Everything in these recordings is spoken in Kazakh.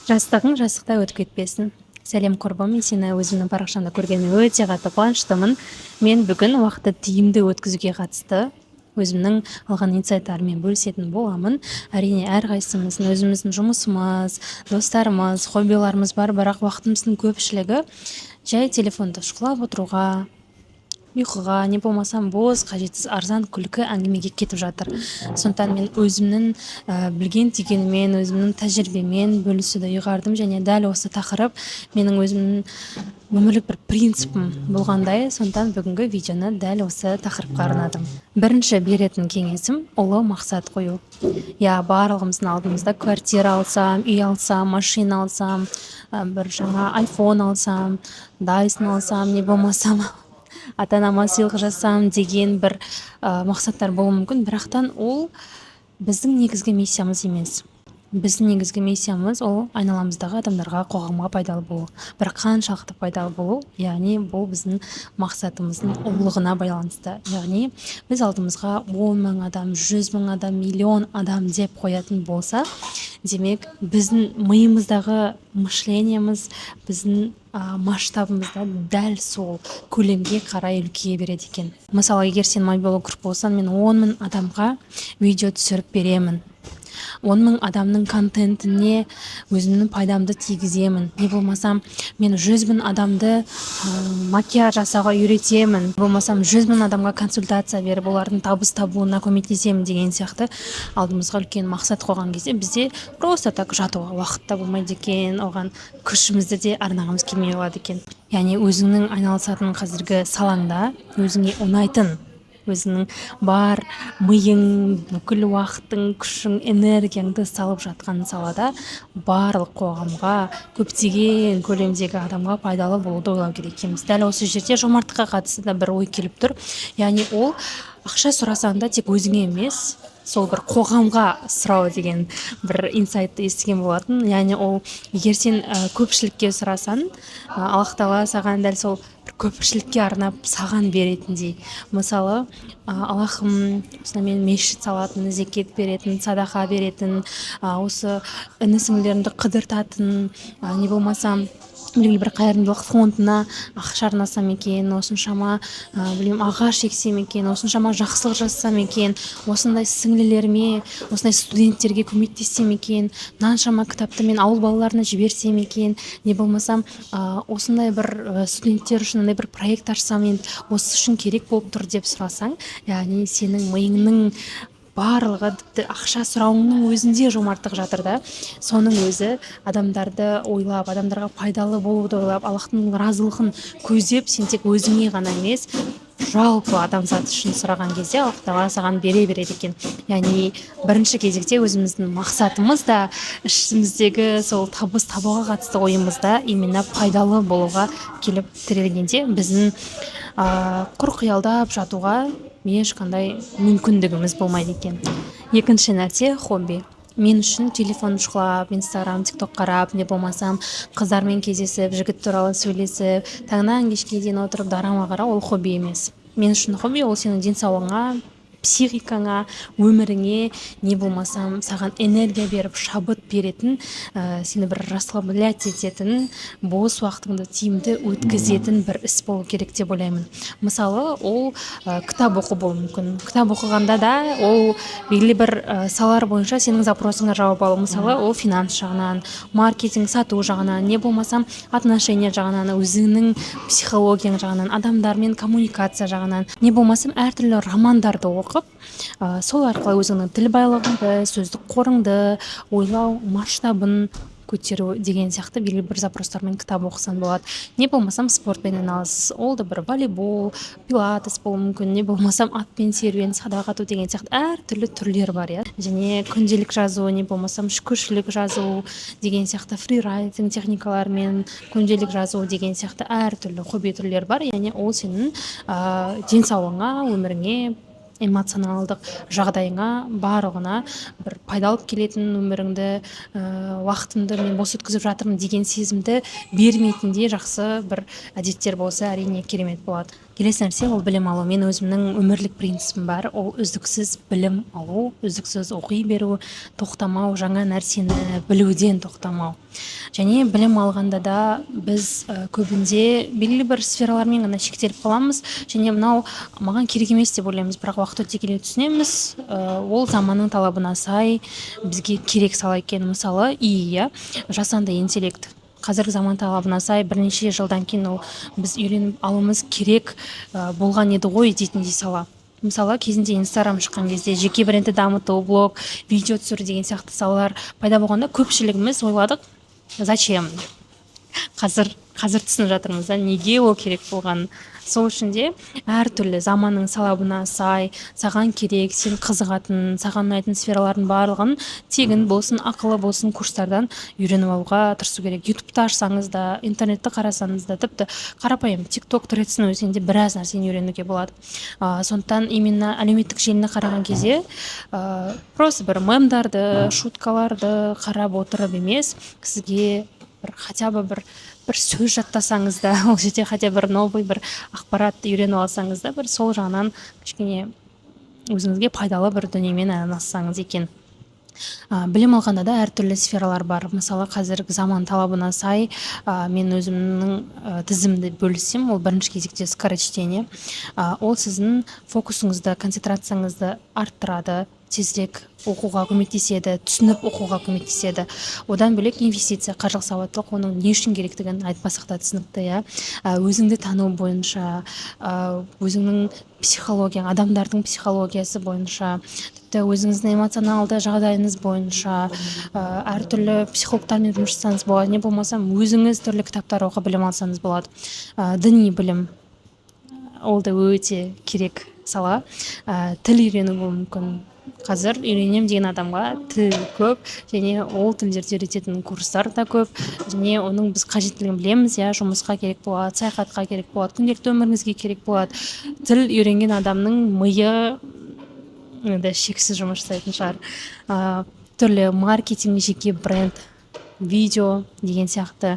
Жастығың жастықта өтіп кетпесін. Сәлем, құрбым! Мен сені өзімнің парақшамда көргеніме өте қатты қуаныштымын. Мен бүгін уақытты тиімді өткізуге қатысты өзімнің алған инсайттарыммен бөлісетін боламын. Әрине, әрқайсымыздың өзіміздің жұмысымыз, достарымыз, хоббиларымыз бар, бірақ уақытымыздың көпшілігі жай телефонды шұқылап отыруға, ұйқыға, не болмасам бос, қажетсіз, арзан күлкі әңгімеге кетіп жатыр. Сондықтан мен өзімнің білген түйгеніммен, өзімнің тәжірибеммен бөлісуді ұйғардым және дәл осы тақырып менің өзімнің өмірлік бір принципім болғандай. Сондықтан бүгінгі видеоны дәл осы тақырыпқа арнадым. Бірінші беретін кеңесім: ұлы мақсат қою. Иә, барлығымыздың алдымызда квартира алсам, үй алсам, машина алсам, бір жаңа айфон алсам, Дайсон алсам, не болмасам ата анама сыйлық жасасам деген бір мақсаттар болуы мүмкін. Бірақтан ол біздің негізгі миссиямыз емес. Біздің негізгі миссиямыз – ол айналамыздағы адамдарға, қоғамға пайдалы болу. Бірақ қаншалықты пайдалы болу, яғни бұл біздің мақсатымыздың ұлылығына байланысты. Яғни біз алдымызға 10 000 адам, 100 000 адам, миллион адам деп қоятын болсақ, демек, біздің миымыздағы мышлениеміз, біздің масштабымыз да дәл сол көлемге қарай үлкейе береді екен. Мысалы, егер сен мобилограф болсаң, мен 10 000 адамға видео түсіріп беремін, 10 000 адамның контентіне өзімнің пайдамды тигіземін, не болмасам мен 100 000 адамды макияж жасауға үйретемін, болмасам 100 000 адамға консультация беріп, олардың табыс табуына көмектесемін деген сияқты алдымызға үлкен мақсат қойған кезде, бізде просто так жатуға уақыт та болмайды екен, оған күшімізді де арнағымыз келмей қалады екен. Яғни өзіңнің айналысатын қазіргі салаңда өзіңе ұнайтын, өзіңнің бар миың, бүкіл уақытың, күшің, энергияңды салып жатқан салада барлық қоғамға, көптеген көлемдегі адамға пайдалы болуды ойлау керек екенбіз. Дәл осы жерде жомарттыққа қатысты да бір ой келіп тұр. Яғни ол ақша сұрасаң да, тек өзіңе емес, сол бір қоғамға сұрау деген бір инсайтты естіген болатын. Яғни ол егер сен көпшілікке сұрасаң, Аллах тағала саған дәл сол бір көпшілікке арнап саған беретіндей. Мысалы, Аллахым, осында мен мешіт салатын, зекет беретін, садақа беретін, осы іні сіңлілерімді қыдыртатын, не болмаса белгілі бір қайырымдылық фондына ақша арнасам екен, осыншама, білмеймін, ағаш ексем екен, осыншама жақсылық жасасам екен, осындай сіңлілеріме, осындай студенттерге көмектессем екен, мынаншама кітапты мен ауыл балаларына жіберсем екен, не болмасам осындай бір студенттер үшін мындай бір проект ашсам, енді осы үшін керек болып тұр деп сұрасаң, яғни сенің миыңның барлығы, тіпті ақша сұрауыңның өзінде жомарттық жатыр да. Соның өзі адамдарды ойлап, адамдарға пайдалы болуды ойлап, Аллахтың разылығын көздеп, сен тек өзіңе ғана емес, жалпы адамзат үшін сұраған кезде, Аллах тағала саған бере береді екен. Яғни бірінші кезекте өзіміздің мақсатымыз да, ішіміздегі сол табыс табуға қатысты ойымыз да именно пайдалы болуға келіп тірелгенде, біздің құр қиялдап жатуға ешқандай мүмкіндігіміз болмайды екен. Екінші нәрсе – хобби. Мен үшін телефон шұқылап, Инстаграм, Тик Ток қарап, не болмасам қыздармен кездесіп, жігіт туралы сөйлесіп, таңнан кешке дейін отырып дорама қарау – ол хобби емес. Мен үшін хобби – ол сенің денсаулығыңа, психикаңа, өміріңе, не болмасам саған энергия беріп, шабыт беретін, сені бір расслаблять ететін, бос уақытыңды тиімді өткізетін бір іс болу керек деп ойлаймын. Мысалы, ол кітап оқу болуы мүмкін. Кітап оқығанда да ол белгілі бір салалар бойынша сенің запросыңа жауап алу. Мысалы, ол финанс жағынан, маркетинг, сату жағынан, не болмасам отношения жағынан, өзіңнің психологияң жағынан, адамдармен коммуникация жағынан, не болмасам әртүрлі романдарды оқып, сол арқылы өзіңнің тіл байлығыңды, сөздік қорыңды, ойлау масштабын көтеру деген сияқты белгілі бір запростармен кітап оқысаң болады. Не болмасам спортпен айналыс. Ол да бір волейбол, пилатес болуы мүмкін, не болмасам атпен серуен, садақ ату деген сияқты әртүрлі түрлері бар, иә. Және күнделік жазу, не болмасам шүкіршілік жазу деген сияқты, фрирайтинг техникаларымен күнделік жазу деген сияқты әртүрлі хобби түрлері бар. Яғни ол сенің денсаулығыңа, өміріңе, эмоционалдық жағдайыңа, барлығына бір пайда алып келетін, өміріңді, уақытымды мен бос өткізіп жатырмын деген сезімді бермейтіндей жақсы бір әдеттер болса, әрине, керемет болады. Келесі нәрсе – ол білім алу. Мен өзімнің өмірлік принципім бар: ол үздіксіз білім алу, үздіксіз оқи беру, тоқтамау, жаңа нәрсені білуден тоқтамау. Және білім алғанда да біз көбінде белгілі бір сфералармен ғана шектеліп қаламыз және мынау маған керек емес деп ойлаймыз. Бірақ уақыт өте келе түсінеміз, ол заманның талабына сай бізге керек сала екен. Мысалы, ИИ, иә, жасанды интеллект қазіргі заман талабына сай, бірнеше жылдан кейін ол біз үйреніп алуымыз керек болған еді ғой дейтіндей сала. Мысалы, кезінде Инстаграм шыққан кезде жеке брендті дамыту, блог, видео түсіру деген сияқты салалар пайда болғанда, көпшілігіміз ойладық: «Зачем?» деп. Қазір түсініп жатырмыз да, неге ол керек болғанын. Сол үшін де әртүрлі заманның талабына сай саған керек, сен қызығатын, саған ұнайтын сфералардың барлығын тегін болсын, ақылы болсын курстардан үйреніп алуға тырысу керек. Ютубты ашсаңыз да, интернетті қарасаңыз да, тіпті қарапайым Тик Ток, Тредстің өзінен де біраз нәрсені үйренуге болады. Сондықтан именно әлеуметтік желіні қараған кезде просто бір мемдарды, шуткаларды қарап отырып емес, сізге бір хотя бы бір сөз жаттасаңыз да, ол жерде хотя бір новый бір ақпарат үйреніп алсаңыз да, бір сол жағынан кішкене өзіңізге пайдалы бір дүниемен айналыссаңыз екен. Білім алғанда да әртүрлі сфералар бар. Мысалы, қазіргі заман талабына сай мен өзімнің тізімді бөліссем, ол бірінші кезекте скорочтение. Ол сіздің фокусыңызды, концентрацияңызды арттырады, тезірек оқуға көмектеседі, түсініп оқуға көмектеседі. Одан бөлек инвестиция, қаржылық сауаттылық, оның не үшін керектігін айтпасақ та түсінікті, иә. Өзіңді тану бойынша, өзіңнің психологияң, адамдардың психологиясы бойынша, тіпті өзіңіздің эмоционалды жағдайыңыз бойынша әртүрлі психологтармен жұмыс жасасаңыз болады, не болмаса өзіңіз түрлі кітаптар оқып білім алсаңыз болады. Діни білім, ол да өте керек сала. Тіл үйрену болуы мүмкін. Қазір үйренемін деген адамға тіл көп және ол тілдерді үйрететін курстар да көп. Және оның біз қажеттілігін білеміз, иә, жұмысқа керек болады, саяхатқа керек болады, күнделікті өміріңізге керек болады. Тіл үйренген адамның миы енді шексіз жұмыс жасайтын шығар. Түрлі маркетинг, жеке бренд, видео деген сияқты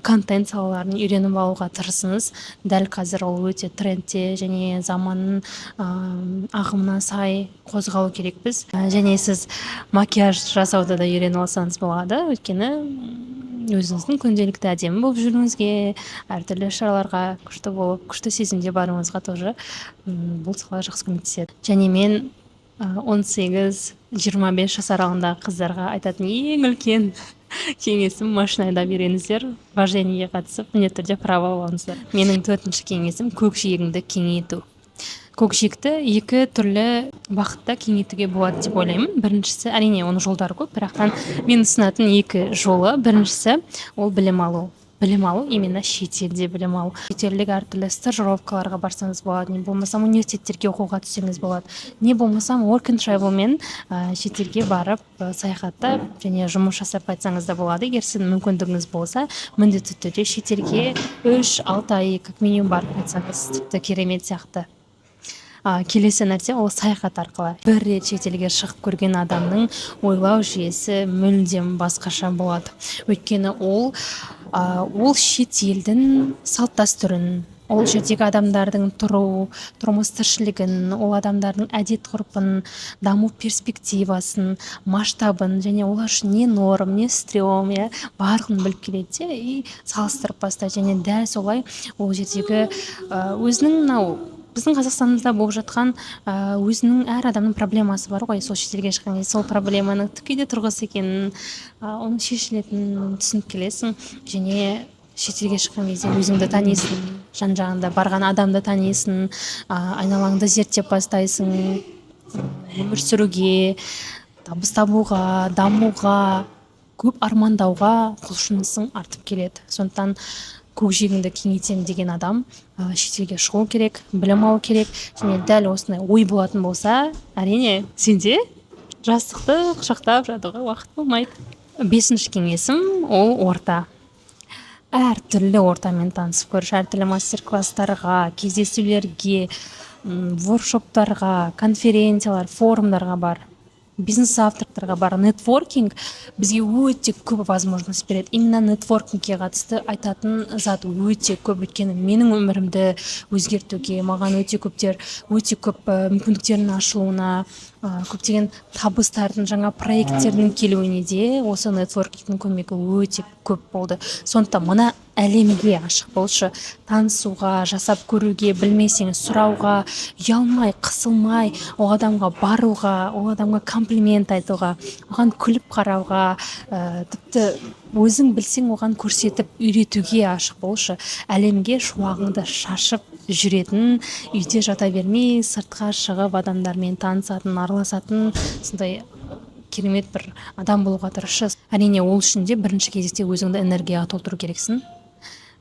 контент салаларын үйреніп алуға тырысыңыз. Дәл қазір ол өте трендте және заманның ағымына сай қозғалу керекпіз. Және сіз макияж жасауды да үйреніп алсаңыз болады, өйткені өзіңіздің күнделікті әдемі болып жүруіңізге, әртүрлі шараларға күшті болып, күшті сезімде баруыңызға тоже бұл сала жақсы көмектеседі. Және мен 18-25 жас аралығындағы қыздарға айтатын ең үлкен кеңесім: машина айдап үйреніңіздер, вождениеге қатысып, міндетті түрде право алыңыздар. Менің төртінші кеңесім: көкжиегіңді кеңейту. Көкжиекті екі түрлі бағытта кеңейтуге болады деп ойлаймын. Біріншісі, әрине, оның жолдары көп, бірақтан мен ұсынатын екі жолы: біріншісі ол білім алу. Білім алу, именно шетелде білім алу. Шетелдік әртүрлі стажировкаларға барсаңыз болады, не болмаса университеттерге оқуға түссеңіз болады, не болмаса work and travel мен шетелге барып, саяхаттап және жұмыс жасап қайтсаңыз да болады. Егер сіздің мүмкіндігіңіз болса, міндетті түрде шетелге 3-6 ай как минимум барып қайтсаңыз, тіпті керемет сияқты. Келесі нәрсе ол саяхат арқылы. Бір рет шетелге шығып көрген адамның ойлау жүйесі мүлдем басқаша болады, өйткені ол шет елдің салт дәстүрін, ол жердегі адамдардың тұрмыс тіршілігін, ол адамдардың әдет ғұрпын, даму перспективасын, масштабын және олар үшін не норм, не стрём, иә, барлығын біліп келеді де и салыстырып бастайды. Және дәл солай ол жердегі өзінің, мынау біздің Қазақстанымызда болып жатқан өзінің әр адамның проблемасы бар ғой, сол шетелге шыққан кезде сол проблеманың түкке де тұрғысыз екенін, оның шешілетінін түсініп келесің. Және шетелге шыққан кезде өзіңді танисың, жан жағыңда барған адамды танисың, айналаңды зерттеп бастайсың. Өмір сүруге, табыс табуға, дамуға, көп армандауға құлшынысың артып келеді. Сондықтан көкжиегіңді кеңейтемін деген адам шетелге шығу керек, білім алу керек. Және дәл осындай ой болатын болса, әрине, сенде жастықты құшақтап жатуға уақыт болмайды. Бесінші кеңесім ол орта. Әртүрлі ортамен танысып көрші, әртүрлі мастер класстарға, кездесулерге, воркшоптарға, конференциялар, форумдарға бар, бизнес завтрактарға бар. Нетворкинг бізге өте көп возможность береді. Именно нетворкингке қатысты айтатын зат өте көп, өйткені менің өмірімді өзгертуге, маған өте көптер, өте көп мүмкіндіктердің ашылуына. Көптеген табыстардың, жаңа проекттердің келуіне де осы нетворкингтің көмегі өте көп болды. Сондықтан мына әлемге ашық болшы, танысуға, жасап көруге, білмесең сұрауға, ұялмай, қысылмай ол адамға баруға, ол адамға комплимент айтуға, оған күліп қарауға, тіпті өзің білсең, оған көрсетіп үйретуге ашық болшы. Әлемге шуағыңды шашып жүретін, үйде жата бермей, сыртқа шығып, адамдармен танысатын, араласатын сондай керемет бір адам болуға тырысшы. Әрине, ол үшін де бірінші кезекте өзіңді энергияға толтыру керексің,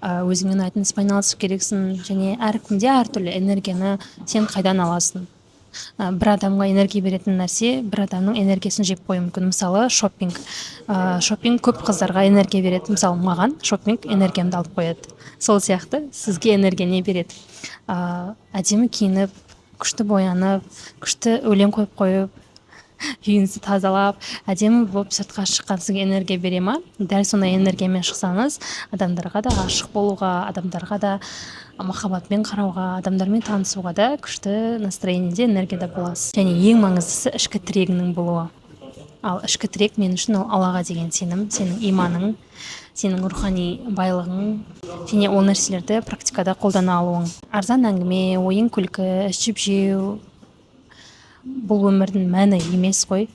өзіңе ұнайтын іспен айналысу керексің. Және әркімде әртүрлі. Энергияны сен қайдан аласың? Бір адамға энергия беретін нәрсе бір адамның энергиясын жеп қоюы мүмкін. Мысалы, шопинг. Шопинг көп қыздарға энергия береді. Мысалы, маған шопинг энергиямды алып қояды. Сол сияқты сізге энергия не береді? Әдемі киініп, күшті боянып, күшті өлең қойып қойып, үйіңізді тазалап, әдемі болып сыртқа шыққан сізге энергия бере ма? Дәл сондай энергиямен шықсаңыз, адамдарға да ашық болуға, адамдарға да махаббатпен қарауға, адамдармен танысуға да күшті настроениеде, энергияда боласыз. Және ең маңыздысы — ішкі тірегіңнің болуы. Ал ішкі тірек мен үшін ол Аллаға деген сенім, сенің иманың, сенің рухани байлығың және ол нәрселерді практикада қолдана алуың. Арзан әңгіме, ойын күлкі, ішіп жеу — бұл өмірдің мәні емес қой.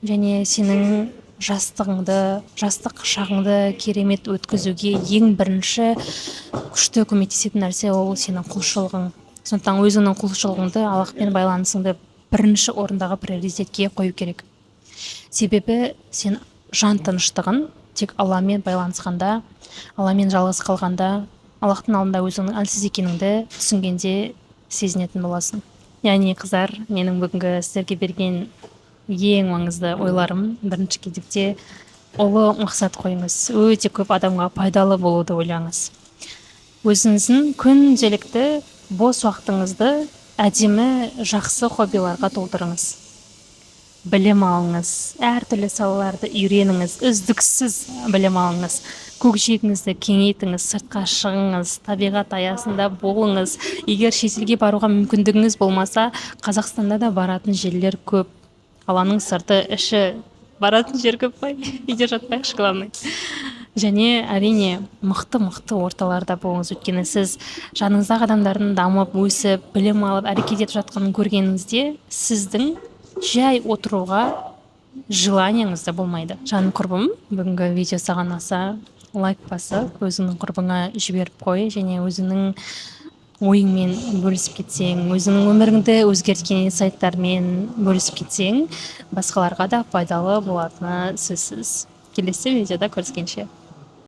Және сенің жастығыңды, жастық шағыңды керемет өткізуге ең бірінші күшті көмектесетін нәрсе — ол сенің құлшылығың. Сондықтан өзіңнің құлшылығыңды, Аллахпен байланысыңды бірінші орындағы приоритетке қою керек. Себебі сен жан тыныштығын тек Алламен байланысқанда, Алламен жалғыз қалғанда, Аллахтың алдында өзіңнің әлсіз екеніңді түсінгенде сезінетін боласың. Яғни, қыздар, менің бүгінгі сіздерге берген ең маңызды ойларым: бірінші кезекте ұлы мақсат қойыңыз, өте көп адамға пайдалы болуды ойлаңыз, өзіңіздің күнделікті бос уақытыңызды әдемі, жақсы хоббиларға толтырыңыз, білім алыңыз, әртүрлі салаларды үйреніңіз, үздіксіз білім алыңыз, көкжиегіңізді кеңейтіңіз, сыртқа шығыңыз, табиғат аясында болыңыз. Егер шетелге баруға мүмкіндігіңіз болмаса, Қазақстанда да баратын жерлер көп. Қаланың сырты, іші, баратын жер көп қой, үйде жатпайықшы, главный. Және, әрине, мықты мықты орталарда болыңыз. Өйткені сіз жаныңыздағы адамдардың дамып, өсіп, білім алып, әрекет етіп жатқанын көргеніңізде, сіздің жай отыруға желанияңыз да болмайды. Жаным құрбым, бүгінгі видео саған ұнаса, лайк басып, өзіңнің құрбыңа жіберіп қой және өзіңнің ойыңмен бөлісіп кетсең, өзіңнің өміріңді өзгерткен инсайттармен бөлісіп кетсең, басқаларға да пайдалы болатыны сөзсіз. Келесі видеода көріскенше!